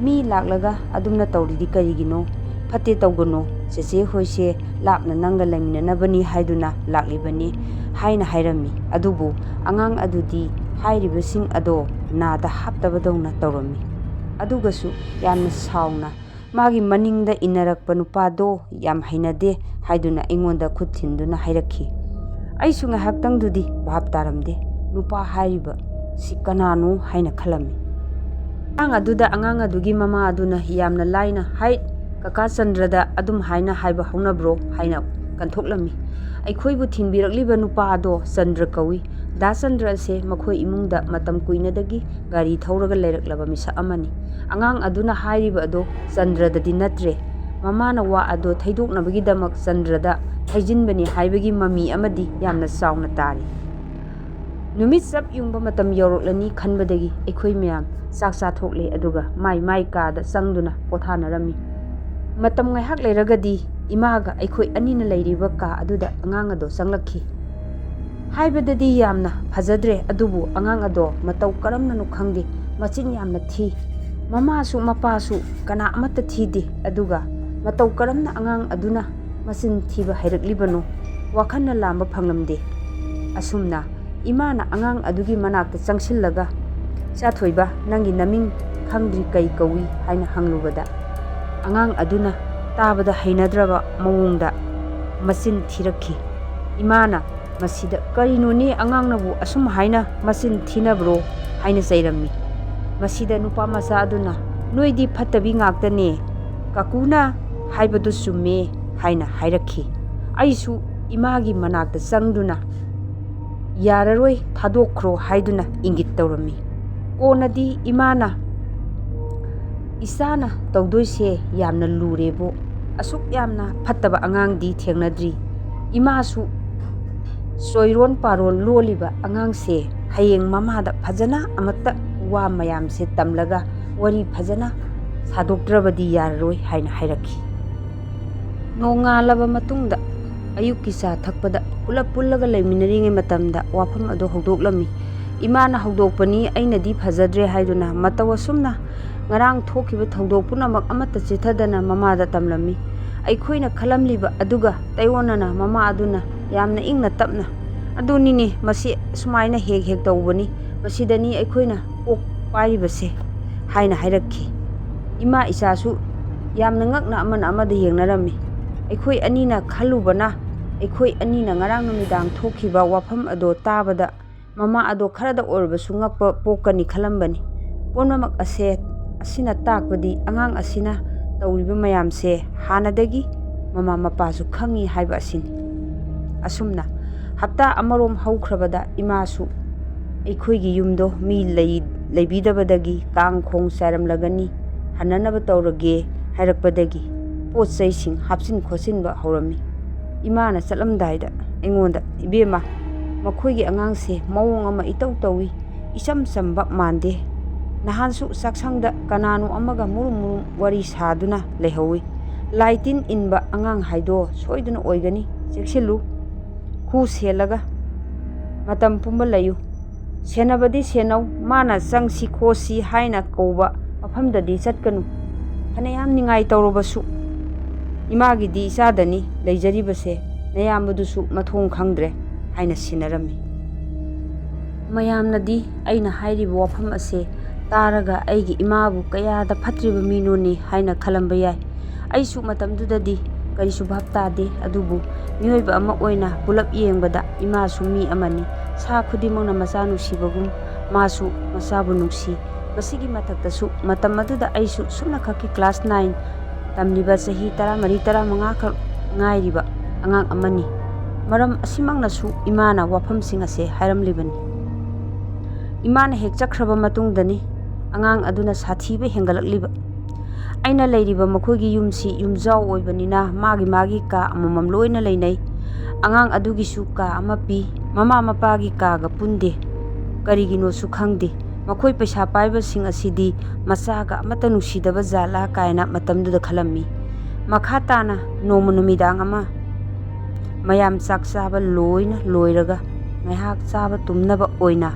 "ꯃꯤ ꯂꯥꯛꯂꯒ ꯑꯗꯨꯝꯅ ꯇꯧꯔꯤꯗꯤ ꯀꯔꯤꯒꯤꯅꯣ? ꯐꯠꯇꯦ ꯇꯧꯒꯅꯨ, ꯆꯦꯆꯦ ꯍꯣꯏꯁꯦ ꯂꯥꯞꯅ ꯅꯪꯒ ꯂꯩꯃꯤꯟꯅꯅꯕꯅꯤ ꯍꯥꯏꯗꯨꯅ ꯂꯥꯛꯂꯤꯕꯅꯤ" ꯍꯥꯏꯅ ꯍꯥꯏꯔꯝꯃꯤ꯫ ꯑꯗꯨꯕꯨ ꯑꯉꯥꯡ ꯑꯗꯨꯗꯤ ꯍꯥꯏꯔꯤꯕꯁꯤꯡ ꯑꯗꯣ ꯅꯥꯗ ꯍꯥꯞꯇꯕꯗꯧꯅ ꯇꯧꯔꯝꯃꯤ꯫ ꯑꯗꯨꯒꯁꯨ ꯌꯥꯝꯅ ꯁꯥꯎꯅ ꯃꯥꯒꯤ ꯃꯅꯤꯡꯗ ꯏꯟꯅꯔꯛꯄ ꯅꯨꯄꯥꯗꯣ ꯌꯥꯝ ꯍꯩꯅꯗꯦ ꯍꯥꯏꯗꯨꯅ ꯑꯩꯉꯣꯟꯗ ꯈꯨꯠ ꯊꯤꯟꯗꯨꯅ ꯍꯥꯏꯔꯛꯈꯤ꯫ ꯑꯩꯁꯨ ꯉꯥꯏꯍꯥꯛꯇꯪꯗꯨꯗꯤ ꯚꯥꯞ ꯇꯥꯔꯝꯗꯦ꯫ ꯅꯨꯄꯥ ꯍꯥꯏꯔꯤꯕ ꯁꯤ ꯀꯅꯥꯅꯣ ꯍꯥꯏꯅ ꯈꯜꯂꯝꯃꯤ꯫ ꯑꯉꯥꯡ ꯑꯗꯨꯗ ꯑꯉꯥꯡ ꯑꯗꯨꯒꯤ ꯃꯃꯥ ꯑꯗꯨꯅ ꯌꯥꯝꯅ ꯂꯥꯏꯅ, "ꯍꯥꯏꯠ, ꯀꯀꯥ ꯆꯟꯗ꯭ꯔꯗ ꯑꯗꯨꯝ ꯍꯥꯏꯅ ꯍꯥꯏꯕ ꯍꯧꯅꯕ꯭ꯔꯣ?" ꯍꯥꯏꯅ ꯀꯟꯊꯣꯛꯂꯝꯃꯤ꯫ ꯑꯩꯈꯣꯏꯕꯨ ꯊꯤꯟꯕꯤꯔꯛꯂꯤꯕ ꯅꯨꯄꯥ ꯑꯗꯣ ꯆꯟꯗ꯭ꯔ ꯀꯧꯏ꯫ ꯗꯥ ꯆꯟꯗ꯭ꯔ ꯑꯁꯦ ꯃꯈꯣꯏ ꯏꯃꯨꯡꯗ ꯃꯇꯝ ꯀꯨꯏꯅꯗꯒꯤ ꯒꯥꯔꯤ ꯊꯧꯔꯒ ꯂꯩꯔꯛꯂꯕ ꯃꯤꯁꯛ ꯑꯃꯅꯤ꯫ ꯑꯉꯥꯡ ꯑꯗꯨꯅ ꯍꯥꯏꯔꯤꯕ ꯑꯗꯣ ꯆꯟꯗ꯭ꯔꯗꯗꯤ ꯅꯠꯇ꯭ꯔꯦ꯫ ꯃꯃꯥꯅ ꯋꯥ ꯑꯗꯣ ꯊꯩꯗꯣꯛꯅꯕꯒꯤꯗꯃꯛ ꯆꯟꯗ꯭ꯔꯗ ꯍꯩꯖꯤꯟꯕꯅꯤ ꯍꯥꯏꯕꯒꯤ ꯃꯃꯤ ꯑꯃꯗꯤ ꯌꯥꯝꯅ ꯆꯥꯎꯅ ꯇꯥꯔꯤ꯫ ꯅꯨꯃꯤꯠ ꯆꯞ ꯌꯨꯡꯕ ꯃꯇꯝ ꯌꯧꯔꯛꯂꯅꯤ ꯈꯟꯕꯗꯒꯤ ꯑꯩꯈꯣꯏ ꯃꯌꯥꯝ ꯆꯥꯛ ꯆꯥꯊꯣꯛꯂꯦ, ꯑꯗꯨꯒ ꯃꯥꯏ ꯃꯥꯏ ꯀꯥꯗ ꯆꯪꯗꯨꯅ ꯄꯣꯊꯥꯅꯔꯝꯃꯤ꯫ ꯃꯇꯝ ꯉꯥꯏꯍꯥꯛ ꯂꯩꯔꯒꯗꯤ ꯏꯃꯥꯒ ꯑꯩꯈꯣꯏ ꯑꯅꯤꯅ ꯂꯩꯔꯤꯕ ꯀꯥ ꯑꯗꯨꯗ ꯑꯉꯥꯡ ꯑꯗꯣ ꯆꯪꯂꯛꯈꯤ꯫ ꯍꯥꯏꯕꯗꯗꯤ ꯌꯥꯝꯅ ꯐꯖꯗ꯭ꯔꯦ, ꯑꯗꯨꯕꯨ ꯑꯉꯥꯡ ꯑꯗꯣ ꯃꯇꯧ ꯀꯔꯝꯅꯅꯣ ꯈꯪꯗꯦ, ꯃꯆꯤꯟ ꯌꯥꯝꯅ ꯊꯤ꯫ ꯃꯃꯥꯁꯨ ꯃꯄꯥꯁꯨ ꯀꯅꯥ ꯑꯃꯠꯇ ꯊꯤꯗꯦ꯫ ꯑꯗꯨꯒ ꯃꯇꯧ ꯀꯔꯝꯅ ꯑꯉꯥꯡ ꯑꯗꯨꯅ ꯃꯆꯤꯟ ꯊꯤꯕ ꯍꯩꯔꯛꯂꯤꯕꯅꯣ? ꯋꯥꯈꯜꯅ ꯂꯥꯝꯕ ꯐꯪꯂꯝꯗꯦ꯫ ꯑꯁꯨꯝꯅ ꯏꯃꯥꯅ ꯑꯉꯥꯡ ꯑꯗꯨꯒꯤ ꯃꯅꯥꯛꯇ ꯆꯪꯁꯤꯜꯂꯒ, "ꯆꯥꯊꯣꯏꯕ, ꯅꯪꯒꯤ ꯅꯃꯤꯡ ꯈꯪꯗ꯭ꯔꯤ, ꯀꯩ ꯀꯧꯏ?" ꯍꯥꯏꯅ ꯍꯪꯂꯨꯕꯗ, ꯑꯉꯥꯡ ꯑꯗꯨꯅ ꯇꯥꯕꯗ ꯍꯩꯅꯗ꯭ꯔꯕ ꯃꯑꯣꯡꯗ ꯃꯆꯤꯟ ꯊꯤꯔꯛꯈꯤ꯫ ꯏꯃꯥꯅ ꯃꯁꯤꯗ, "ꯀꯔꯤꯅꯣꯅꯦ, ꯑꯉꯥꯡꯅꯕꯨ ꯑꯁꯨꯝ ꯍꯥꯏꯅ ꯃꯆꯤꯟ ꯊꯤꯅꯕ꯭ꯔꯣ?" ꯍꯥꯏꯅ ꯆꯩꯔꯝꯃꯤ꯫ ꯃꯁꯤꯗ ꯅꯨꯄꯥ ꯃꯆꯥ ꯑꯗꯨꯅ, "ꯅꯣꯏꯗꯤ ꯐꯠꯇꯕꯤ ꯉꯥꯛꯇꯅꯦ, ꯀꯀꯨꯅ ꯍꯥꯏꯕꯗꯨ ꯆꯨꯝꯃꯦ" ꯍꯥꯏꯅ ꯍꯥꯏꯔꯛꯈꯤ꯫ ꯑꯩꯁꯨ ꯏꯃꯥꯒꯤ ꯃꯅꯥꯛꯇ ꯆꯪꯗꯨꯅ, "ꯌꯥꯔꯔꯣꯏ, ꯊꯥꯗꯣꯛꯈ꯭ꯔꯣ" ꯍꯥꯏꯗꯨꯅ ꯏꯪꯒꯤꯠ ꯇꯧꯔꯝꯃꯤ꯫ ꯀꯣꯟꯅꯗꯤ ꯏꯃꯥꯅ, "ꯏꯆꯥꯅ ꯇꯧꯗꯣꯏꯁꯦ ꯌꯥꯝꯅ ꯂꯨꯔꯦꯕꯨ, ꯑꯁꯨꯛ ꯌꯥꯝꯅ ꯐꯠꯇꯕ ꯑꯉꯥꯡꯗꯤ ꯊꯦꯡꯅꯗ꯭ꯔꯤ꯫ ꯏꯃꯥꯁꯨ ꯆꯣꯏꯔꯣꯟ ꯄꯥꯔꯣꯟ ꯂꯣꯜꯂꯤꯕ ꯑꯉꯥꯡꯁꯦ ꯍꯌꯦꯡ ꯃꯃꯥꯗ ꯐꯖꯅ ꯑꯃꯠꯇ ꯋꯥ ꯃꯌꯥꯝꯁꯦ ꯇꯝꯂꯒ ꯋꯥꯔꯤ ꯐꯖꯅ ꯁꯥꯗꯣꯛꯇ꯭ꯔꯕꯗꯤ ꯌꯥꯔꯔꯣꯏ" ꯍꯥꯏꯅ ꯍꯥꯏꯔꯛꯈꯤ꯫ ꯅꯣꯡꯉꯥꯜꯂꯕ ꯃꯇꯨꯡꯗ ꯑꯌꯨꯛꯀꯤ ꯆꯥ ꯊꯛꯄꯗ ꯄꯨꯂꯞ ꯄꯨꯜꯂꯒ ꯂꯩꯃꯤꯟꯅꯔꯤꯉꯩ ꯃꯇꯝꯗ ꯋꯥꯐꯝ ꯑꯗꯣ ꯍꯧꯗꯣꯛꯂꯝꯃꯤ꯫ ꯏꯃꯥꯅ ꯍꯧꯗꯣꯛꯄꯅꯤ, ꯑꯩꯅꯗꯤ ꯐꯖꯗ꯭ꯔꯦ ꯍꯥꯏꯗꯨꯅ ꯃꯇꯧ ꯑꯁꯨꯝꯅ ꯉꯔꯥꯡ ꯊꯣꯛꯈꯤꯕ ꯊꯧꯗꯣꯛ ꯄꯨꯝꯅꯃꯛ ꯑꯃꯠꯇ ꯆꯤꯊꯗꯅ ꯃꯃꯥꯗ ꯇꯝꯂꯝꯃꯤ꯫ ꯑꯩꯈꯣꯏꯅ ꯈꯜꯂꯝꯂꯤꯕ ꯑꯗꯨꯒ ꯇꯩꯑꯣꯟꯅꯅ ꯃꯃꯥ ꯑꯗꯨꯅ ꯌꯥꯝꯅ ꯏꯪꯅ ꯇꯞꯅ, "ꯑꯗꯨꯅꯤꯅꯦ, ꯃꯁꯤ ꯁꯨꯃꯥꯏꯅ ꯍꯦꯛ ꯍꯦꯛ ꯇꯧꯕꯅꯤ, ꯃꯁꯤꯗꯅꯤ ꯑꯩꯈꯣꯏꯅ ꯀꯣꯛ ꯄꯥꯏꯔꯤꯕꯁꯦ" ꯍꯥꯏꯅ ꯍꯥꯏꯔꯛꯈꯤ꯫ ꯏꯃꯥ ꯏꯆꯥꯁꯨ ꯌꯥꯝꯅ ꯉꯛꯅ ꯑꯃꯅ ꯑꯃꯗ ꯌꯦꯡꯅꯔꯝꯃꯤ꯫ ꯑꯩꯈꯣꯏ ꯑꯅꯤꯅ ꯈꯜꯂꯨꯕꯅ, ꯑꯩꯈꯣꯏ ꯑꯅꯤꯅ ꯉꯔꯥꯡ ꯅꯨꯃꯤꯗꯥꯡ ꯊꯣꯛꯈꯤꯕ ꯋꯥꯐꯝ ꯑꯗꯣ ꯇꯥꯕꯗ ꯃꯃꯥ ꯑꯗꯣ ꯈꯔꯗ ꯑꯣꯏꯔꯕꯁꯨ ꯉꯛꯄ ꯄꯣꯛꯀꯅꯤ ꯈꯜꯂꯝꯕꯅꯤ꯫ ꯄꯨꯝꯅꯃꯛ ꯑꯁꯦ, ꯑꯁꯤꯅ ꯇꯥꯛꯄꯗꯤ ꯑꯉꯥꯡ ꯑꯁꯤꯅ ꯇꯧꯔꯤꯕ ꯃꯌꯥꯝꯁꯦ ꯍꯥꯟꯅꯗꯒꯤ ꯃꯃꯥ ꯃꯄꯥꯁꯨ ꯈꯪꯉꯤ ꯍꯥꯏꯕ ꯑꯁꯤꯅꯤ꯫ ꯑꯁꯨꯝꯅ ꯍꯞꯇꯥ ꯑꯃꯔꯣꯝ ꯍꯧꯈ꯭ꯔꯕꯗ ꯏꯃꯥꯁꯨ ꯑꯩꯈꯣꯏꯒꯤ ꯌꯨꯝꯗꯣ ꯃꯤ ꯂꯩ-, ꯂꯩꯕꯤꯗꯕꯗꯒꯤ ꯀꯥꯡ ꯈꯣꯡ ꯆꯥꯏꯔꯝꯂꯒꯅꯤ, ꯍꯟꯅꯅꯕ ꯇꯧꯔꯒꯦ ꯍꯥꯏꯔꯛꯄꯗꯒꯤ ꯄꯣꯠ ꯆꯩꯁꯤꯡ ꯍꯥꯞꯆꯤꯟ ꯈꯣꯠꯆꯤꯟꯕ ꯍꯧꯔꯝꯃꯤ꯫ ꯏꯃꯥꯅ ꯆꯠꯂꯝꯗꯥꯏꯗ ꯑꯩꯉꯣꯟꯗ, "ꯏꯕꯦꯝꯃ, ꯃꯈꯣꯏꯒꯤ ꯑꯉꯥꯡꯁꯦ ꯃꯑꯣꯡ ꯑꯃ ꯏꯇꯧ ꯇꯧꯏ, ꯏꯆꯝ ꯆꯝꯕ ꯃꯥꯟꯗꯦ꯫ ꯅꯍꯥꯟꯁꯨ ꯆꯥꯛꯁꯪꯗ ꯀꯅꯥꯅꯣ ꯑꯃꯒ ꯃꯨꯔꯨꯝ ꯃꯨꯔꯨꯝ ꯋꯥꯔꯤ ꯁꯥꯗꯨꯅ ꯂꯩꯍꯧꯏ꯫ ꯂꯥꯏ ꯇꯤꯟ ꯏꯟꯕ ꯑꯉꯥꯡ ꯍꯥꯏꯗꯣ ꯁꯣꯏꯗꯅ ꯑꯣꯏꯒꯅꯤ, ꯆꯦꯛꯁꯤꯜꯂꯨ꯫ ꯈꯨ ꯁꯦꯜꯂꯒ ꯃꯇꯝ ꯄꯨꯝꯕ ꯂꯩꯌꯨ꯫ ꯁꯦꯟꯅꯕꯗꯤ ꯁꯦꯟꯅꯧ, ꯃꯥꯅ ꯆꯪꯁꯤ ꯈꯣꯠꯁꯤ ꯍꯥꯏꯅ ꯀꯧꯕ ꯃꯐꯝꯗꯗꯤ ꯆꯠꯀꯅꯨ꯫ ꯐꯅꯌꯥꯝ ꯅꯤꯡꯉꯥꯏ ꯇꯧꯔꯕꯁꯨ ꯏꯃꯥꯒꯤꯗꯤ ꯏꯆꯥꯗꯅꯤ ꯂꯩꯖꯔꯤꯕꯁꯦ, ꯅꯌꯥꯝꯕꯗꯨꯁꯨ ꯃꯊꯣꯡ ꯈꯪꯗ꯭ꯔꯦ" ꯍꯥꯏꯅ ꯁꯤꯟꯅꯔꯝꯃꯤ꯫ ꯃꯌꯥꯝꯅꯗꯤ ꯑꯩꯅ ꯍꯥꯏꯔꯤꯕ ꯋꯥꯐꯝ ꯑꯁꯦ ꯇꯥꯔꯒ ꯑꯩꯒꯤ ꯏꯃꯥꯕꯨ ꯀꯌꯥꯗ ꯐꯠꯇ꯭ꯔꯤꯕ ꯃꯤꯅꯣꯅꯦ ꯍꯥꯏꯅ ꯈꯜꯂꯝꯕ ꯌꯥꯏ꯫ ꯑꯩꯁꯨ ꯃꯇꯝꯗꯨꯗꯗꯤ ꯀꯔꯤꯁꯨ ꯚꯥꯞ ꯇꯥꯗꯦ, ꯑꯗꯨꯕꯨ ꯃꯤꯑꯣꯏꯕ ꯑꯃ ꯑꯣꯏꯅ ꯄꯨꯂꯞ ꯌꯦꯡꯕꯗ ꯏꯃꯥꯁꯨ ꯃꯤ ꯑꯃꯅꯤ꯫ ꯁꯥ ꯈꯨꯗꯤꯡꯃꯛꯅ ꯃꯆꯥ ꯅꯨꯡꯁꯤꯕꯒꯨꯝ ꯃꯥꯁꯨ ꯃꯆꯥꯕꯨ ꯅꯨꯡꯁꯤ꯫ ꯃꯁꯤꯒꯤ ꯃꯊꯛꯇꯁꯨ ꯃꯇꯝ ꯑꯗꯨꯗ ꯑꯩꯁꯨ ꯁꯨꯞꯅꯈꯛꯀꯤ class nine ꯇꯝꯂꯤꯕ ꯆꯍꯤ ꯇꯔꯥꯃꯔꯤ, ꯇꯔꯥꯃꯉꯥꯈꯛ ꯉꯥꯏꯔꯤꯕ ꯑꯉꯥꯡ ꯑꯃꯅꯤ꯫ ꯃꯔꯝ ꯑꯁꯤꯃꯛꯅꯁꯨ ꯏꯃꯥꯅ ꯋꯥꯐꯝꯁꯤꯡ ꯑꯁꯦ ꯍꯥꯏꯔꯝꯂꯤꯕꯅꯤ꯫ ꯏꯃꯥꯅ ꯍꯦꯛ ꯆꯠꯈ꯭ꯔꯕ ꯃꯇꯨꯡꯗꯅꯤ ꯑꯉꯥꯡ ꯑꯗꯨꯅ ꯁꯥꯊꯤꯕ ꯍꯦꯟꯒꯠꯂꯛꯂꯤꯕ꯫ ꯑꯩꯅ ꯂꯩꯔꯤꯕ ꯃꯈꯣꯏꯒꯤ ꯌꯨꯝꯁꯤ ꯌꯨꯝꯖꯥꯎ ꯑꯣꯏꯕꯅꯤꯅ ꯃꯥꯒꯤ ꯃꯥꯒꯤ ꯀꯥ ꯑꯃꯃꯝ ꯂꯣꯏꯅ ꯂꯩꯅꯩ꯫ ꯑꯉꯥꯡ ꯑꯗꯨꯒꯤꯁꯨ ꯀꯥ ꯑꯃ ꯄꯤ꯫ ꯃꯃꯥ ꯃꯄꯥꯒꯤ ꯀꯥꯒ ꯄꯨꯟꯗꯦ꯫ ꯀꯔꯤꯒꯤꯅꯣꯁꯨ ꯈꯪꯗꯦ꯫ ꯃꯈꯣꯏ ꯄꯩꯁꯥ ꯄꯥꯏꯕꯁꯤꯡ ꯑꯁꯤꯗꯤ ꯃꯆꯥꯒ ꯑꯃꯠꯇ ꯅꯨꯡꯁꯤꯗꯕ ꯖꯥꯠꯂꯥ ꯀꯥꯏꯅ ꯃꯇꯝꯗꯨꯗ ꯈꯜꯂꯝꯃꯤ꯫ ꯃꯈꯥ ꯇꯥꯅ ꯅꯣꯡꯃ ꯅꯨꯃꯤꯗꯥꯡ ꯑꯃ ꯃꯌꯥꯝ ꯆꯥꯛ ꯆꯥꯕ ꯂꯣꯏꯅ ꯂꯣꯏꯔꯒ ꯉꯥꯏꯍꯥꯛ ꯆꯥꯕ ꯇꯨꯝꯅꯕ ꯑꯣꯏꯅ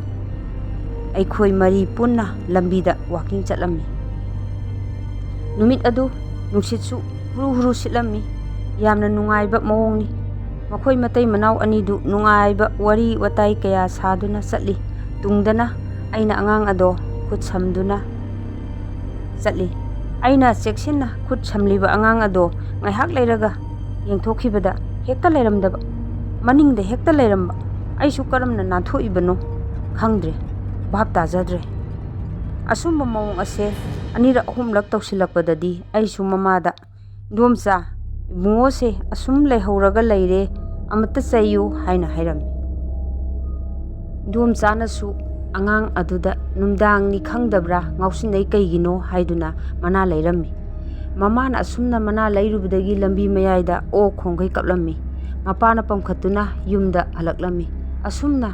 ꯑꯩꯈꯣꯏ ꯃꯔꯤ ꯄꯨꯟꯅ ꯂꯝꯕꯤꯗ ꯋꯥꯀꯤꯡ ꯆꯠꯂꯝꯃꯤ꯫ ꯅꯨꯃꯤꯠ ꯑꯗꯨ ꯅꯨꯡꯁꯤꯠꯁꯨ ꯍꯨꯔꯨ ꯍꯨꯔꯨ ꯁꯤꯠꯂꯝꯃꯤ꯫ ꯌꯥꯝꯅ ꯅꯨꯡꯉꯥꯏꯕ ꯃꯑꯣꯡꯅꯤ꯫ ꯃꯈꯣꯏ ꯃꯇꯩ ꯃꯅꯥꯎ ꯑꯅꯤꯗꯨ ꯅꯨꯡꯉꯥꯏꯕ ꯋꯥꯔꯤ ꯋꯥꯇꯥꯏ ꯀꯌꯥ ꯁꯥꯗꯨꯅ ꯆꯠꯂꯤ꯫ ꯇꯨꯡꯗꯅ ꯑꯩꯅ ꯑꯉꯥꯡ ꯑꯗꯣ ꯈꯨꯠ ꯁꯝꯗꯨꯅ ꯆꯠꯂꯤ꯫ ꯑꯩꯅ ꯆꯦꯛꯁꯤꯟꯅ ꯈꯨꯠ ꯁꯝꯂꯤꯕ ꯑꯉꯥꯡ ꯑꯗꯣ ꯉꯥꯏꯍꯥꯛ ꯂꯩꯔꯒ ꯌꯦꯡꯊꯣꯛꯈꯤꯕꯗ ꯍꯦꯛꯇ ꯂꯩꯔꯝꯗꯕ, ꯃꯅꯤꯡꯗ ꯍꯦꯛꯇ ꯂꯩꯔꯝꯕ꯫ ꯑꯩꯁꯨ ꯀꯔꯝꯅ ꯅꯥꯟꯊꯣꯛꯏꯕꯅꯣ ꯈꯪꯗ꯭ꯔꯦ, ꯚꯥꯞ ꯇꯥꯖꯗ꯭ꯔꯦ꯫ ꯑꯁꯨꯝꯕ ꯃꯑꯣꯡ ꯑꯁꯦ ꯑꯅꯤꯔꯛ ꯑꯍꯨꯝꯂꯛ ꯇꯧꯁꯤꯜꯂꯛꯄꯗꯗꯤ ꯑꯩꯁꯨ ꯃꯃꯥꯗ, "ꯏꯟꯗꯣꯝꯆꯥ, ꯏꯕꯨꯡꯉꯣꯁꯦ ꯑꯁꯨꯝ ꯂꯩꯍꯧꯔꯒ ꯂꯩꯔꯦ, ꯑꯃꯠꯇ ꯆꯩꯌꯨ" ꯍꯥꯏꯅ ꯍꯥꯏꯔꯝꯃꯤ꯫ ꯏꯟꯗꯣꯝꯆꯥꯅꯁꯨ ꯑꯉꯥꯡ ꯑꯗꯨꯗ ꯅꯨꯡꯗꯥꯡꯅꯤ ꯈꯪꯗꯕ꯭ꯔꯥ ꯉꯥꯎꯁꯤꯟꯅꯩ ꯀꯩꯒꯤꯅꯣ ꯍꯥꯏꯗꯨꯅ ꯃꯅꯥ ꯂꯩꯔꯝꯃꯤ꯫ ꯃꯃꯥꯅ ꯑꯁꯨꯝꯅ ꯃꯅꯥ ꯂꯩꯔꯨꯕꯗꯒꯤ ꯂꯝꯕꯤ ꯃꯌꯥꯏꯗ ꯑꯣꯛ ꯈꯣꯡꯒꯩ ꯀꯞꯂꯝꯃꯤ꯫ ꯃꯄꯥꯅ ꯄꯝꯈꯠꯇꯨꯅ ꯌꯨꯝꯗ ꯍꯜꯂꯛꯂꯝꯃꯤ꯫ ꯑꯁꯨꯝꯅ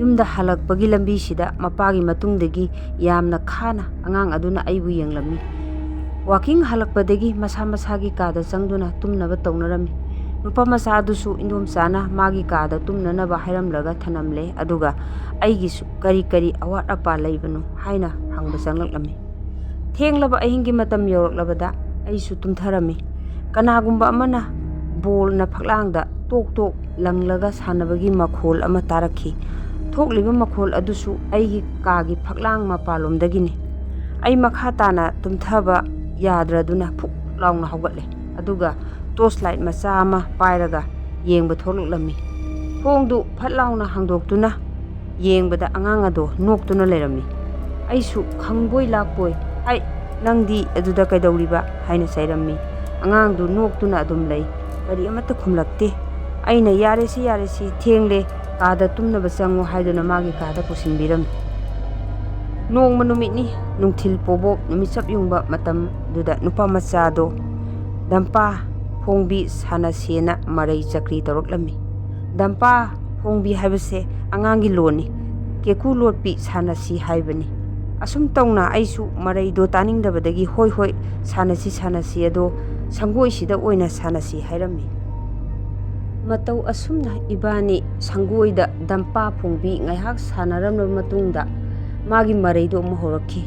ꯌꯨꯝꯗ ꯍꯜꯂꯛꯄꯒꯤ ꯂꯝꯕꯤꯁꯤꯗ ꯃꯄꯥꯒꯤ ꯃꯇꯨꯡꯗꯒꯤ ꯌꯥꯝꯅ ꯈꯥꯅ ꯑꯉꯥꯡ ꯑꯗꯨꯅ ꯑꯩꯕꯨ ꯌꯦꯡꯂꯝꯃꯤ꯫ ꯋꯥꯀꯤꯡ ꯍꯜꯂꯛꯄꯗꯒꯤ ꯃꯁꯥ ꯃꯁꯥꯒꯤ ꯀꯥꯗ ꯆꯪꯗꯨꯅ ꯇꯨꯝꯅꯕ ꯇꯧꯅꯔꯝꯃꯤ꯫ ꯅꯨꯄꯥ ꯃꯆꯥ ꯑꯗꯨꯁꯨ ꯏꯟꯗꯣꯝꯆꯥꯅ ꯃꯥꯒꯤ ꯀꯥꯗ ꯇꯨꯝꯅꯅꯕ ꯍꯥꯏꯔꯝꯂꯒ ꯊꯅꯝꯂꯦ, ꯑꯗꯨꯒ ꯑꯩꯒꯤꯁꯨ ꯀꯔꯤ ꯀꯔꯤ ꯑꯋꯥꯠ ꯑꯄꯥ ꯂꯩꯕꯅꯣ ꯍꯥꯏꯅ ꯍꯪꯕ ꯆꯪꯂꯛꯂꯝꯃꯤ꯫ ꯊꯦꯡꯂꯕ ꯑꯍꯤꯡꯒꯤ ꯃꯇꯝ ꯌꯧꯔꯛꯂꯕꯗ ꯑꯩꯁꯨ ꯇꯨꯝꯊꯔꯝꯃꯤ꯫ ꯀꯅꯥꯒꯨꯝꯕ ꯑꯃꯅ ꯕꯣꯜꯅ ꯐꯛꯂꯥꯡꯗ ꯇꯣꯛ ꯇꯣꯛ ꯂꯪꯂꯒ ꯁꯥꯟꯅꯕꯒꯤ ꯃꯈꯣꯜ ꯑꯃ ꯇꯥꯔꯛꯈꯤ꯫ ꯊꯣꯛꯂꯤꯕ ꯃꯈꯣꯜ ꯑꯗꯨꯁꯨ ꯑꯩꯒꯤ ꯀꯥꯒꯤ ꯐꯛꯂꯥꯡ ꯃꯄꯥꯟꯂꯣꯝꯗꯒꯤꯅꯤ꯫ ꯑꯩ ꯃꯈꯥ ꯇꯥꯅ ꯇꯨꯝꯊꯕ ꯌꯥꯗ꯭ꯔꯗꯨꯅ ꯐꯨꯛ ꯂꯥꯎꯅ ꯍꯧꯒꯠꯂꯦ, ꯑꯗꯨꯒ ꯇꯣꯔꯆ ꯂꯥꯏꯠ ꯃꯆꯥ ꯑꯃ ꯄꯥꯏꯔꯒ ꯌꯦꯡꯕ ꯊꯣꯛꯂꯛꯂꯝꯃꯤ꯫ ꯊꯣꯡꯗꯨ ꯐꯠ ꯂꯥꯎꯅ ꯍꯥꯡꯗꯣꯛꯇꯨꯅ ꯌꯦꯡꯕꯗ ꯑꯉꯥꯡ ꯑꯗꯣ ꯅꯣꯛꯇꯨꯅ ꯂꯩꯔꯝꯃꯤ꯫ ꯑꯩꯁꯨ ꯈꯪꯕꯣꯏ ꯂꯥꯛꯄꯣꯏ, "ꯍꯥꯏ, ꯅꯪꯗꯤ ꯑꯗꯨꯗ ꯀꯩꯗꯧꯔꯤꯕ?" ꯍꯥꯏꯅ ꯆꯩꯔꯝꯃꯤ꯫ ꯑꯉꯥꯡꯗꯨ ꯅꯣꯛꯇꯨꯅ ꯑꯗꯨꯝ ꯂꯩ, ꯀꯔꯤ ꯑꯃꯠꯇ ꯈꯨꯝꯂꯛꯇꯦ꯫ ꯑꯩꯅ, "ꯌꯥꯔꯦꯁꯤ, ꯌꯥꯔꯦꯁꯤ, ꯊꯦꯡꯂꯦ, ꯀꯥꯗ ꯇꯨꯝꯅꯕ ꯆꯪꯉꯨ" ꯍꯥꯏꯗꯨꯅ ꯃꯥꯒꯤ ꯀꯥꯗ ꯄꯨꯁꯤꯟꯕꯤꯔꯝꯃꯤ꯫ ꯅꯣꯡꯃ ꯅꯨꯃꯤꯠꯅꯤ, ꯅꯨꯡꯊꯤꯜ ꯄꯣꯕꯣꯞ ꯅꯨꯃꯤꯠꯆꯞ ꯌꯨꯡꯕ ꯃꯇꯝꯗꯨꯗ ꯅꯨꯄꯥ ꯃꯆꯥꯗꯣ ꯗꯝꯄꯥ ꯐꯣꯡꯕꯤ ꯁꯥꯟꯅꯁꯦꯅ ꯃꯔꯩ ꯆꯀ꯭ꯔꯤ ꯇꯧꯔꯛꯂꯝꯃꯤ꯫ ꯗꯝꯄꯥ ꯐꯣꯡꯕꯤ ꯍꯥꯏꯕꯁꯦ ꯑꯉꯥꯡꯒꯤ ꯂꯣꯟꯅꯤ꯫ ꯀꯦꯀꯨ ꯂꯣꯠꯄꯤ ꯁꯥꯟꯅꯁꯤ ꯍꯥꯏꯕꯅꯤ꯫ ꯑꯁꯨꯝ ꯇꯧꯅ ꯑꯩꯁꯨ ꯃꯔꯩꯗꯣ ꯇꯥꯅꯤꯡꯗꯕꯗꯒꯤ, "ꯍꯣꯏ, ꯍꯣꯏ, ꯁꯥꯟꯅꯁꯤ, ꯁꯥꯟꯅꯁꯤ, ꯑꯗꯣ ꯁꯪꯒꯣꯏꯁꯤꯗ ꯑꯣꯏꯅ ꯁꯥꯟꯅꯁꯤ" ꯍꯥꯏꯔꯝꯃꯤ꯫ ꯃꯇꯧ ꯑꯁꯨꯝꯅ ꯏꯕꯥꯅꯤ ꯁꯪꯒꯣꯏꯗ ꯗꯝꯄꯥ ꯐꯣꯡꯕꯤ ꯉꯥꯏꯍꯥꯛ ꯁꯥꯟꯅꯔꯝꯂꯕ ꯃꯇꯨꯡꯗ ꯃꯥꯒꯤ ꯃꯔꯩꯗꯨ ꯑꯃꯨꯛ ꯍꯧꯔꯛꯈꯤ꯫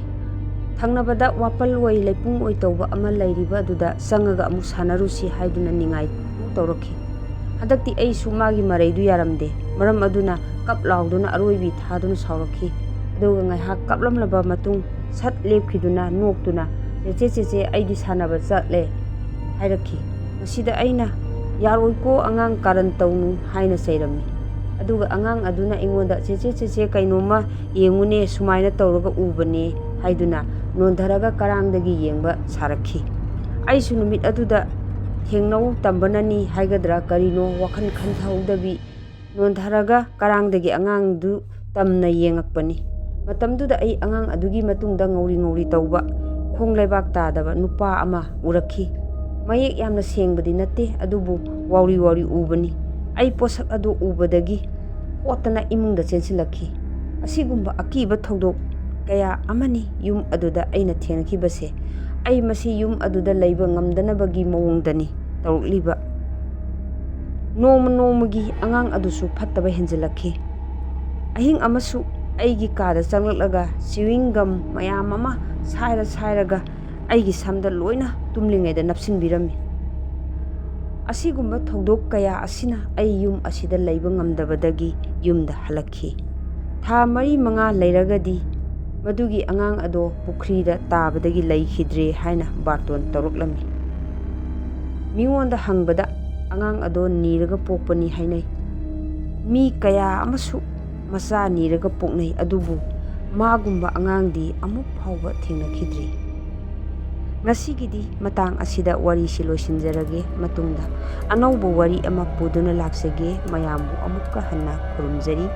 ꯊꯪꯅꯕꯗ ꯋꯥꯄꯜ ꯑꯣꯏ ꯂꯩꯄꯨꯡ ꯑꯣꯏ ꯇꯧꯕ ꯑꯃ ꯂꯩꯔꯤꯕ ꯑꯗꯨꯗ ꯆꯪꯉꯒ ꯑꯃꯨꯛ ꯁꯥꯟꯅꯔꯨꯁꯤ ꯍꯥꯏꯗꯨꯅ ꯅꯤꯡꯉꯥꯏ ꯑꯃꯨꯛ ꯇꯧꯔꯛꯈꯤ꯫ ꯍꯟꯗꯛꯇꯤ ꯑꯩꯁꯨ ꯃꯥꯒꯤ ꯃꯔꯩꯗꯨ ꯌꯥꯔꯝꯗꯦ꯫ ꯃꯔꯝ ꯑꯗꯨꯅ ꯀꯞ ꯂꯥꯎꯗꯨꯅ ꯑꯔꯣꯏꯕꯤ ꯊꯥꯗꯨꯅ ꯁꯥꯎꯔꯛꯈꯤ꯫ ꯑꯗꯨꯒ ꯉꯥꯏꯍꯥꯛ ꯀꯞꯂꯝꯂꯕ ꯃꯇꯨꯡ ꯁꯠ ꯂꯦꯞꯈꯤꯗꯨꯅ ꯅꯣꯛꯇꯨꯅ, "ꯆꯦꯆꯦ, ꯆꯦꯆꯦ, ꯑꯩꯗꯤ ꯁꯥꯟꯅꯕ ꯆꯠꯂꯦ" ꯍꯥꯏꯔꯛꯈꯤ꯫ ꯃꯁꯤꯗ ꯑꯩꯅ, "ꯌꯥꯔꯣꯏꯀꯣ, ꯑꯉꯥꯡ ꯀꯥꯔꯟ ꯇꯧꯅꯨ" ꯍꯥꯏꯅ ꯆꯩꯔꯝꯃꯤ꯫ ꯑꯗꯨꯒ ꯑꯉꯥꯡ ꯑꯗꯨꯅ ꯑꯩꯉꯣꯟꯗ, "ꯆꯦꯆꯦ, ꯆꯦꯆꯦ, ꯀꯩꯅꯣꯝꯃ ꯌꯦꯡꯉꯨꯅꯦ, ꯁꯨꯃꯥꯏꯅ ꯇꯧꯔꯒ ꯎꯕꯅꯦ" ꯍꯥꯏꯗꯨꯅ ꯅꯣꯟꯊꯔꯒ ꯀꯔꯥꯡꯗꯒꯤ ꯌꯦꯡꯕ ꯁꯥꯔꯛꯈꯤ꯫ ꯑꯩꯁꯨ ꯅꯨꯃꯤꯠ ꯑꯗꯨꯗ ꯊꯦꯡꯅꯧ ꯇꯝꯕꯅꯅꯤ ꯍꯥꯏꯒꯗ꯭ꯔꯥ ꯀꯔꯤꯅꯣ, ꯋꯥꯈꯜ ꯈꯟꯊꯍꯧꯗꯕꯤ ꯅꯣꯟꯊꯔꯒ ꯀꯔꯥꯡꯗꯒꯤ ꯑꯉꯥꯡꯗꯨ ꯇꯝꯅ ꯌꯦꯡꯉꯛꯄꯅꯤ꯫ ꯃꯇꯝꯗꯨꯗ ꯑꯩ ꯑꯉꯥꯡ ꯑꯗꯨꯒꯤ ꯃꯇꯨꯡꯗ ꯉꯧꯔꯤ ꯉꯧꯔꯤ ꯇꯧꯕ, ꯈꯣꯡ ꯂꯩꯕꯥꯛ ꯇꯥꯗꯕ ꯅꯨꯄꯥ ꯑꯃ ꯎꯔꯛꯈꯤ꯫ ꯃꯌꯦꯛ ꯌꯥꯝꯅ ꯁꯦꯡꯕꯗꯤ ꯅꯠꯇꯦ, ꯑꯗꯨꯕꯨ ꯋꯥꯎꯔꯤ ꯋꯥꯎꯔꯤ ꯎꯕꯅꯤ꯫ ꯑꯩ ꯄꯣꯠꯁꯛ ꯑꯗꯨ ꯎꯕꯗꯒꯤ ꯍꯣꯠꯇꯅ ꯏꯃꯨꯡꯗ ꯆꯦꯟꯁꯤꯜꯂꯛꯈꯤ꯫ ꯑꯁꯤꯒꯨꯝꯕ ꯑꯀꯤꯕ ꯊꯧꯗꯣꯛ ꯀꯌꯥ ꯑꯃꯅꯤ ꯌꯨꯝ ꯑꯗꯨꯗ ꯑꯩꯅ ꯊꯦꯡꯅꯈꯤꯕꯁꯦ꯫ ꯑꯩ ꯃꯁꯤ ꯌꯨꯝ ꯑꯗꯨꯗ ꯂꯩꯕ ꯉꯝꯗꯅꯕꯒꯤ ꯃꯑꯣꯡꯗꯅꯤ ꯇꯧꯔꯛꯂꯤꯕ꯫ ꯅꯣꯡꯃ ꯅꯣꯡꯃꯒꯤ ꯑꯉꯥꯡ ꯑꯗꯨꯁꯨ ꯐꯠꯇꯕ ꯍꯦꯟꯖꯤꯜꯂꯛꯈꯤ꯫ ꯑꯍꯤꯡ ꯑꯃꯁꯨ ꯑꯩꯒꯤ ꯀꯥꯗ ꯆꯪꯂꯛꯂꯒ chewing gum ꯃꯌꯥꯝ ꯑꯃ ꯁꯥꯏꯔ ꯁꯥꯏꯔꯒ ꯑꯩꯒꯤ ꯁꯝꯗ ꯂꯣꯏꯅ ꯇꯨꯝꯂꯤꯉꯩꯗ ꯅꯞꯁꯤꯟꯕꯤꯔꯝꯃꯤ꯫ ꯑꯁꯤꯒꯨꯝꯕ ꯊꯧꯗꯣꯛ ꯀꯌꯥ ꯑꯁꯤꯅ ꯑꯩ ꯌꯨꯝ ꯑꯁꯤꯗ ꯂꯩꯕ ꯉꯝꯗꯕꯗꯒꯤ ꯌꯨꯝꯗ ꯍꯜꯂꯛꯈꯤ꯫ ꯊꯥ ꯃꯔꯤ ꯃꯉꯥ ꯂꯩꯔꯒꯗꯤ ꯃꯗꯨꯒꯤ ꯑꯉꯥꯡ ꯑꯗꯣ ꯄꯨꯈ꯭ꯔꯤꯗ ꯇꯥꯕꯗꯒꯤ ꯂꯩꯈꯤꯗ꯭ꯔꯦ ꯍꯥꯏꯅ ꯕꯥꯔꯇꯣꯟ ꯇꯧꯔꯛꯂꯝꯃꯤ꯫ ꯃꯤꯉꯣꯟꯗ ꯍꯪꯕꯗ ꯑꯉꯥꯡ ꯑꯗꯣ ꯅꯤꯔꯒ ꯄꯣꯛꯄꯅꯤ ꯍꯥꯏꯅꯩ꯫ ꯃꯤ ꯀꯌꯥ ꯑꯃꯁꯨ ꯃꯆꯥ ꯅꯤꯔꯒ ꯄꯣꯛꯅꯩ, ꯑꯗꯨꯕꯨ ꯃꯥꯒꯨꯝꯕ ꯑꯉꯥꯡꯗꯤ ꯑꯃꯨꯛ ꯐꯥꯎꯕ ꯊꯦꯡꯅꯈꯤꯗ꯭ꯔꯤ꯫ ꯉꯁꯤꯒꯤꯗꯤ ꯃꯇꯥꯡ ꯑꯁꯤꯗ ꯋꯥꯔꯤꯁꯤ ꯂꯣꯏꯁꯤꯟꯖꯔꯒꯦ꯫ ꯃꯇꯨꯡꯗ ꯑꯅꯧꯕ ꯋꯥꯔꯤ ꯑꯃ ꯄꯨꯗꯨꯅ ꯂꯥꯛꯆꯒꯦ꯫ ꯃꯌꯥꯝꯕꯨ ꯑꯃꯨꯛꯀ ꯍꯟꯅ ꯈꯨꯔꯨꯝꯖꯔꯤ꯫